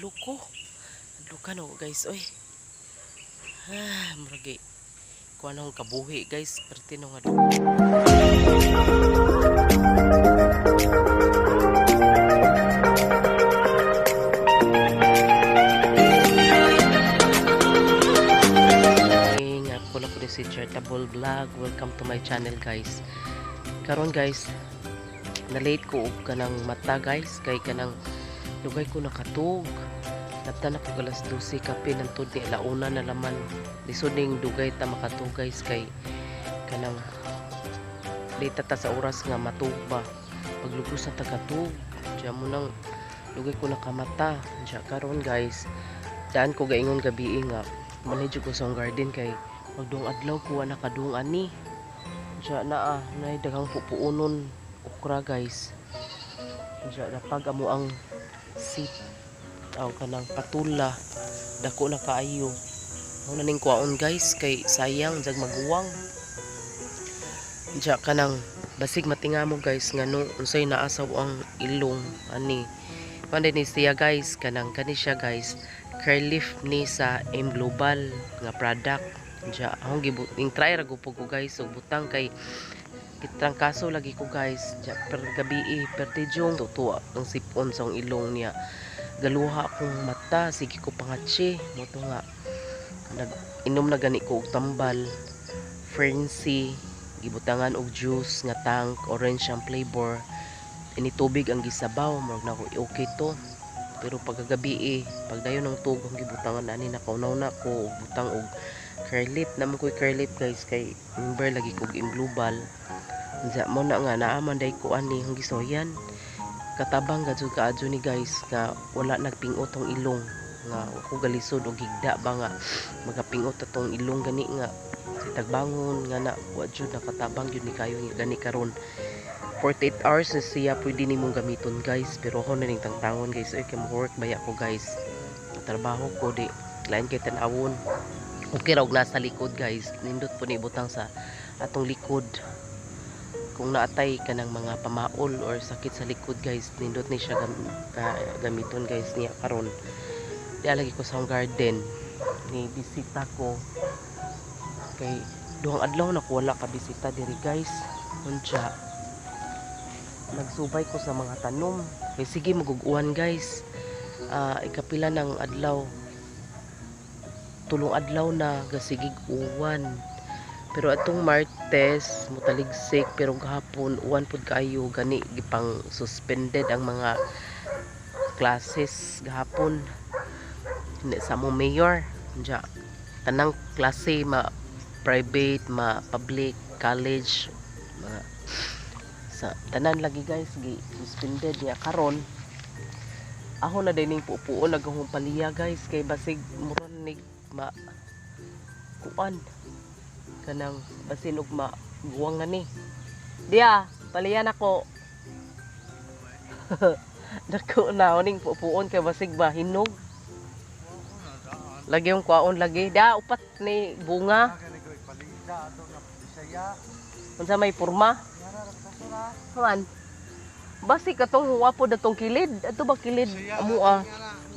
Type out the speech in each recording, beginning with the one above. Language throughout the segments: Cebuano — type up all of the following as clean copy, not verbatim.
Hadlok ko. Hadlokan ako, guys, oy. Ah, murag kuan akong kabuhi, guys, perti no nga. Nga ako na po ni si Charitable Vlog. Welcome to my channel, guys. Karon, guys, na-late ko og kanang mata, guys, kay kanang dugay ko nakatug. Napta na ko alas 12 kape nangtud ni alauna na laman. Lisod ning dugay ta makatug, guys, kay kanang late ta sa oras nga matug ba. Paglugos na tagatug. Diya mo nang dugay ko nakamata. Diya karon, guys, daan ko gaingon gabi nga manage ko sa akong garden kay magduhang adlaw ko wa nakadung ani. Diya naa nay daghang pupuonon okra, guys. Diya napag amo ang seat aw kanang patula, dako na kaayo. Mao na ning kuwaon, guys, kay sayang jag maguwang. Diya kanang basig matinga mo, guys, nga no unsay naa sa ang ilong ani. Panday ni siya, guys, kanang kani siya, guys, Curaleaf ni sa M Global nga product. Diya akong gibut ning try ra gud ko, guys, og butang kay kitrangkaso lagi ko, guys. Diya per gabi eh, perti jung tutua ang sipon sa akong ilong niya. Galuha akong mata, sige ko pangatsi mo to nga nag inom na gani ko og tambal Ferncy, gibutangan og juice nga tank orange ang flavor ini, tubig ang gisabaw. Murag na ko okay to, pero pagkagabi eh, pagdayon ng tug ang gibutangan ani, nakaunaw na ko og butang og Curaleaf. Naman ko'y Curaleaf, guys, kay member lagi kog M Global. Unsa mo na nga naaman day ko ani ang gisoyan, katabang gadyo kaadyo ni, guys, nga wala nagpingot tong ilong nga ako galisod og higda ba nga magapingot atong ilong gani nga si tagbangon nga na wa jud nakatabang jud ni kayo gani. Karon 48 hours na siya pwede nimong gamiton, guys, pero ako na ning tangtangon, guys, oy, kay mo work baya ko, guys, trabaho ko di lain kay tan-awon. Okay ra og nasa likod, guys. Nindot po ni ibutang sa atong likod kung naatay ka ng mga pamaol or sakit sa likod, guys. Nindot ni siya gamiton, guys, niya. Karon di lagi ko sa akong garden ni bisita ko kay duhang adlaw na ko wala ka bisita diri, guys. Unja nagsubay ko sa mga tanom kay sige maguguan, guys. Ikapila ng adlaw, tulong adlaw na gasigig uwan, pero atong Martes mutaligsik, pero gahapon uwan pud kaayo, gani gipang suspended ang mga classes gahapon hindi sa mo mayor. Unja tanang klase, ma private, ma public, college, mga sa tanan lagi, guys, gi suspended niya. Karon ako na din ning pupuon nagahong paliya, guys, kay basig mura nig ma kuan kanang basin og ma guwang na ni. Diya paliya nako. Dako na ning pupuon kay basig ba hinog lagi yung kwaon lagi da upat ni bunga. Unsa may porma man basi katong huwa po datong kilid ato ba kilid amo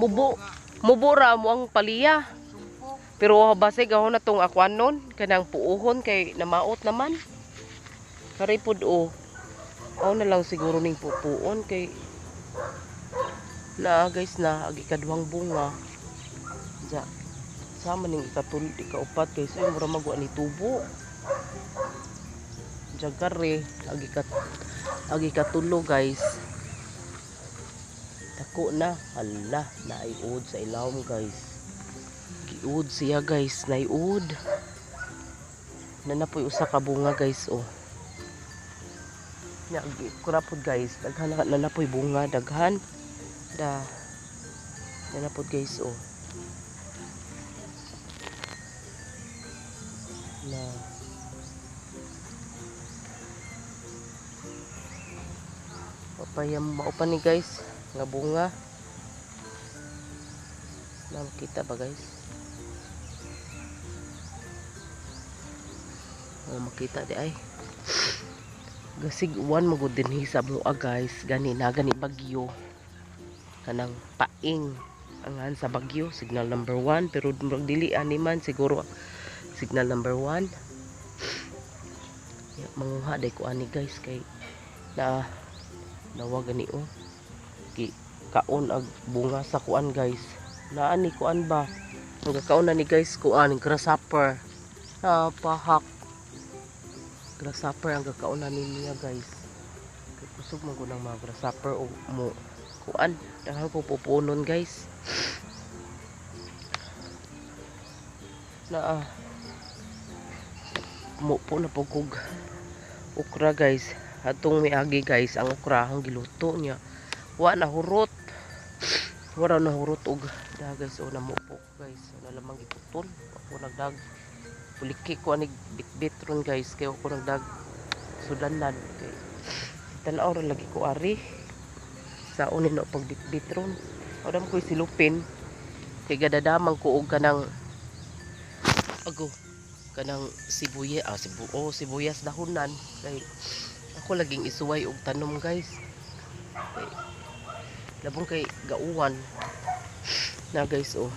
mubo mubo ra mo ang paliya, pero basig ako na tong akwanon kanang puuhon kay namaot naman kari pod o. Ako na lang siguro ning pupuon kay na, guys, na agi kaduhang bunga. Ja sama ning ikatul ikaupat, guys, ay mura magwa ni tubo. Ja kare agi kat agi katulo, guys, dako na. Hala, naay uod sa ilawom, guys. Giud siya, guys, naay-uod na napoy usa ka bunga, guys, oh. Nya kurapod, guys, daghan na, na napoy bunga, daghan da na napod, guys, oh. Na papaya maupan ni, guys, nga bunga na makita ba, guys? Oh, makita di ay. Gasig uwan magud dinhi sa mua, guys, gani na gani bagyo kanang paing. Angan sa Bagyo, signal number 1, pero murag dili ani man siguro signal number 1. Ya, manguha day ko ani guys kay na nawag gani oh. Gi kaon ag bunga sa kuan guys. Naa ni kuan ba? Ang kakaon na ni guys kuan grasshopper. Ah, pahak. Grasshopper ang kakaon na niya guys. Kay kusog man ko ng mga grasshopper o mo kuan. Daghan ko pupunon guys. Naa mo po na po kog okra guys. Atong miagi guys ang okra ang giluto niya. Wa na hurot. Wala na hurot og da guys o namupo guys. Wala lamang giputol. Ako nagdag puliki ko ani bitbit ron guys kay ako nagdag sudanan kay tan-aw ra lagi ko ari sa unin no pagbitbit ron. Adam ko silupin kay gadadamang ko og kanang ago kanang sibuyas sibuyas dahonan kay ako laging isuway og tanom guys. Kay labong kay gauwan na guys oh.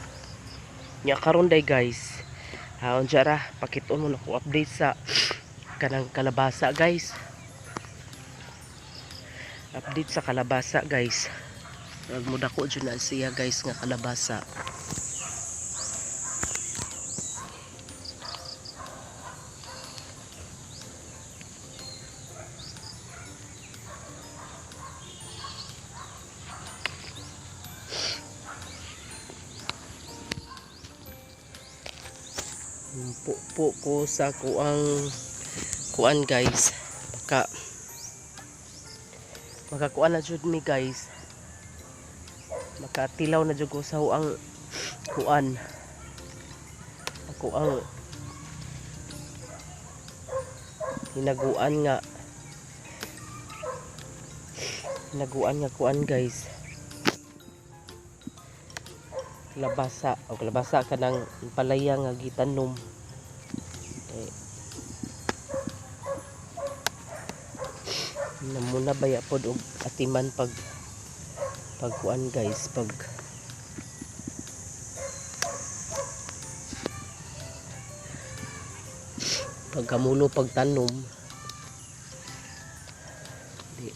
Nya karon day guys. Ha unsa ra pakiton mo na ko update sa kanang kalabasa guys. Update sa kalabasa guys. Murag mo dako jud na siya guys nga kalabasa. Po ko sa kuang kuan guys. Baka makakuan na jud mi guys. Makatilaw na jud ko sa ang kuan. Ako ang hinaguan nga kuan guys. Kalabasa o kalabasa kanang palaya nga gitanom. Namuna baya pod og atiman pag pagkuan guys, pag pagkamulo pagtanom di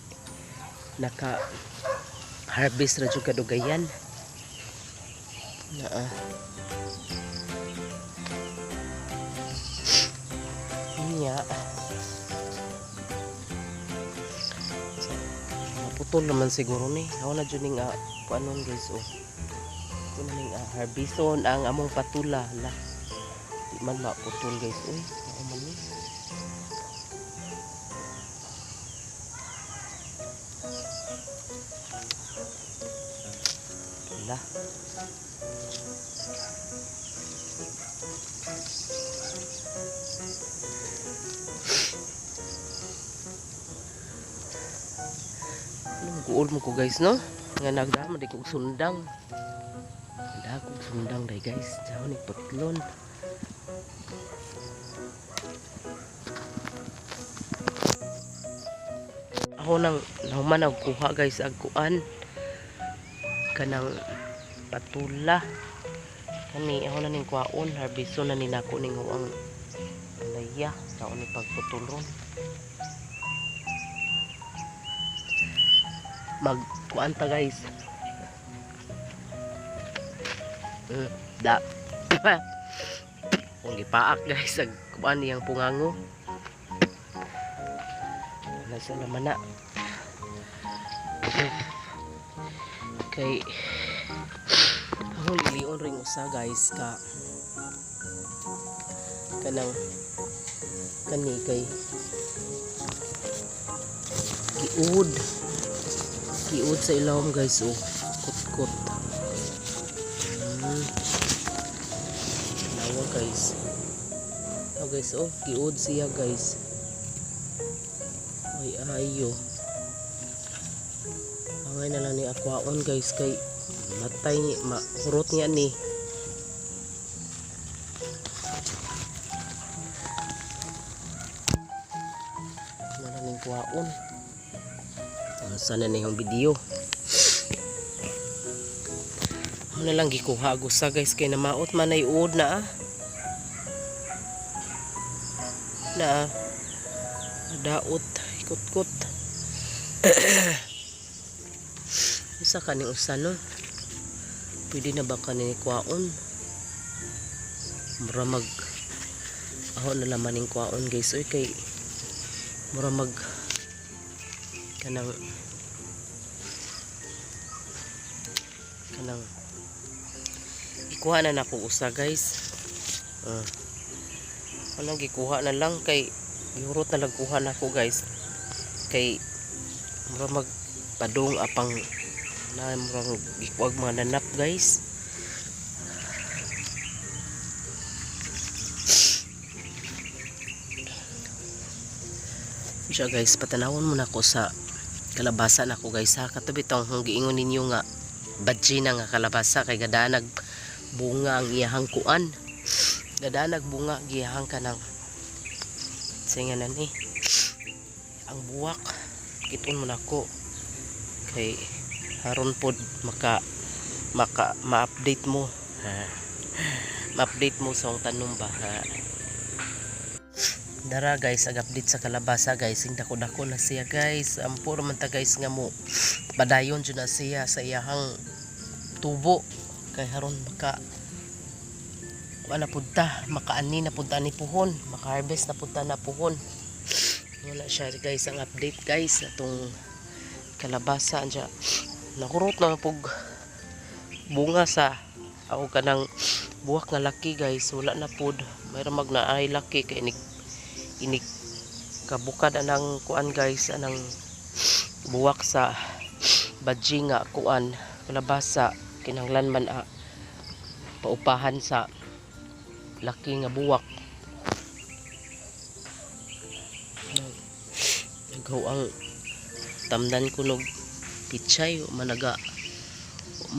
naka harvest ra jud kadugayan naa. Niya maputol naman siguro ni. Ako na jud ning kuanon guys oh. Kuno ning harbison ang among patula la. Di man maputol guys oy. Ako man ni. La. Guol mo ko guys no nga nagdama di kog sundang. Nagdama kog sundang day guys. Jaw ni putlon. Ako nang nahuman og kuha guys ag kuan kanang patula. Kani ako na ning kuhaon, harbiso na ni nako ning huang palaya sa ni pagputulon. Magkuan ta guys. Da. Kung gipaak guys ag kuan niyang pungango. Nasa naman na. Kay akong lilion ring usa guys ka kanang kani kay giud. Giud sa ilawom guys oh, kutkot. Nawa guys. Oh guys oh, giud siya guys. Ay ayo. Angay na lang ni akwaon guys kay matay ni mahurot niya ni. Na lang ning kwaon. Sana na yung video. Ako na lang gikuha og usa guys kay namaot man ay uod na ah. Na ah. Daot, ikot-kot. Usa kaning usa no. Pwede na ba kani kwaon? Mura mag ako na laman ning kwaon guys. Uy kay mura mag kanang kanang ikuha na nako usa guys. Wala gikuha na lang kay gihurot na lang kuha nako guys. Kay mura mag padung apang na murang gikuag mga nanap guys. Siya guys, patanawon mo na ko sa kalabasa nako guys ha. Kato bitong kung giingon ninyo nga badji na nga kalabasa kay gadanag bunga ang iyahang kuan. Gadanag bunga giyahang kanang singa na ni ang buwak. Kiton mo nako kay haron pod maka maka ma-update mo ha. Ma-update mo sa akong tanom ba ha. Dara guys, ag update sa kalabasa guys, sing dako-dako na siya guys. Ampo ra man ta guys nga mo padayon jud na siya sa iyahang tubo kay haron maka wala pud ta, makaani na pud ta ni puhon, maka-harvest na pud ta na puhon. Wala siya guys ang update guys atong kalabasa anja. Nakurot na pug bunga sa ako kanang buwak nga laki guys, wala na pud. Mayroon mag naay laki kay inig inig kabukad anang kuan guys, anang buwak sa badji nga kuan kalabasa, kinahanglan man a paupahan sa laki nga buwak. Naghaw ang tamdan ko nog pichay, managa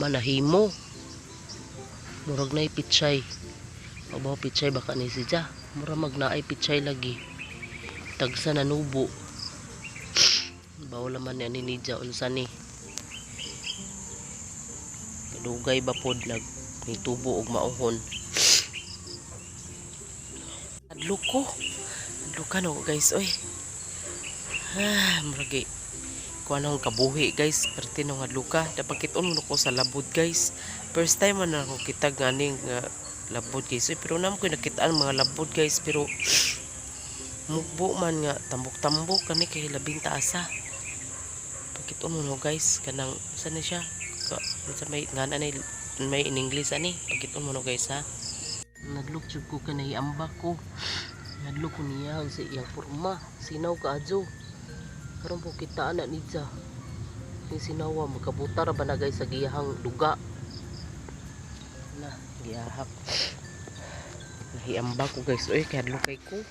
manahimo murag nay pichay. Abaw pichay baka ni siya, mura mag naay pichay lagi tagsa na nubo. Bawla man ni ani nidya unsa ni kadugay ba pod nag nitubo og mauhon. Adlok ko, adlok ka no guys oy. Ah, murag kuan akong kabuhi guys, perti nung adluka. Dapat mo ko sa labod guys. First time man ako kita ganing nga labod guys. Uy, pero namo ko nakitaan mga labod guys, pero mugbo man nga tambok-tambok kani kay labing taasa. Pagkit-on mo no guys, kanang sa ni siya? Ka, sa may ngana ni may in English ani. Pagkit-on mo no guys ha. Nadlok jud ko kanay ambak ko. Nadlok ko niya sa iyang porma. Sinaw ka adyo. Karon po kita ana nidya. Ni sinawa makabutar ba na guys sa giyahang duga. Na giyahak. Nahiamba ko guys oy kay hadlok kay ko.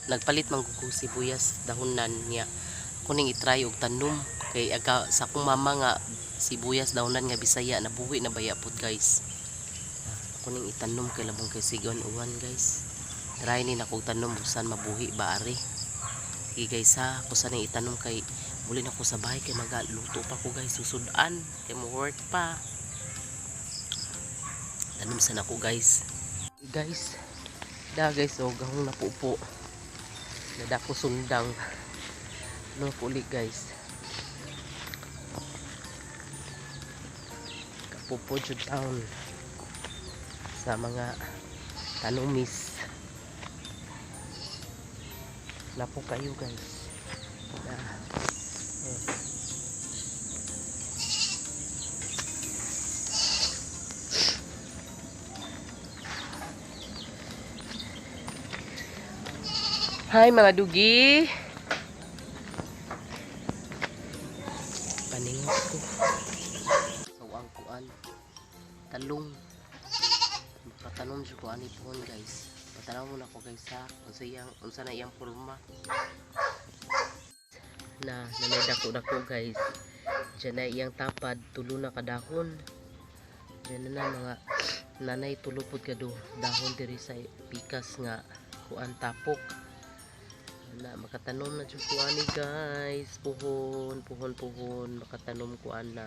Nagpalit man ko sibuyas dahonan niya. Ako ning i-try og tanom kay aga sa akong mama nga sibuyas dahonan nga Bisaya nabuhi na baya pod guys. Ako ning itanom kay labong kay sigon uwan guys. Try ni nako tanom busan mabuhi ba ari. Sige guys ha, ako sa ning itanom kay muli na ko sa bahay kay magaluto pa ko guys, susudan kay mo work pa. Tanom sa nako guys. Guys, da guys oh gahong napupo. Nadako sundang. Ano po ulit guys. Kapupo jud town sa mga tanumis. Napo kayo guys. Na. Hi mga dugi. Paningot ko. So ang kuan talong. Makatanom jud ko ani pohon guys. Patanaw mo na ko guys ha. Unsa iyang unsa na iyang porma. Na nanay dako-dako guys. Diyan na iyang tapad, tulo na kadahon. Diyan na mga nanay tulo pud ka dahon diri sa pikas nga kuan tapok. Na makatanom na jud ko ani guys. Puhon, puhon, puhon, makatanom ko ana.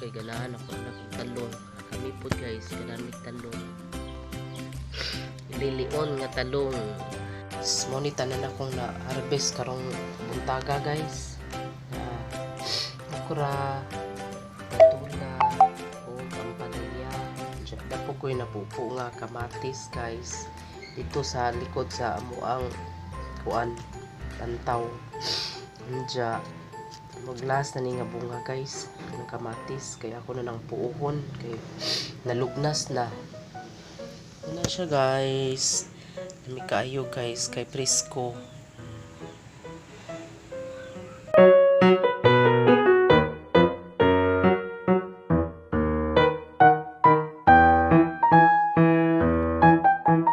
Kay ganahan ako anak og talong. Kami pod, guys, ganahan mig talong. Lilion nga talong. Mao ni tanan akong na harvest karong buntaga, guys. Na okra, patula, ug ampalaya. Dapo ko'y napupo nga kamatis, guys. Dito sa likod sa amuang kuan, pantaw. Anja, maglas na ni nga bunga, guys, ng kamatis kay ako na nang puohon kay nalugnas na. Ano siya, guys? Lami kaayo, guys, kay presko.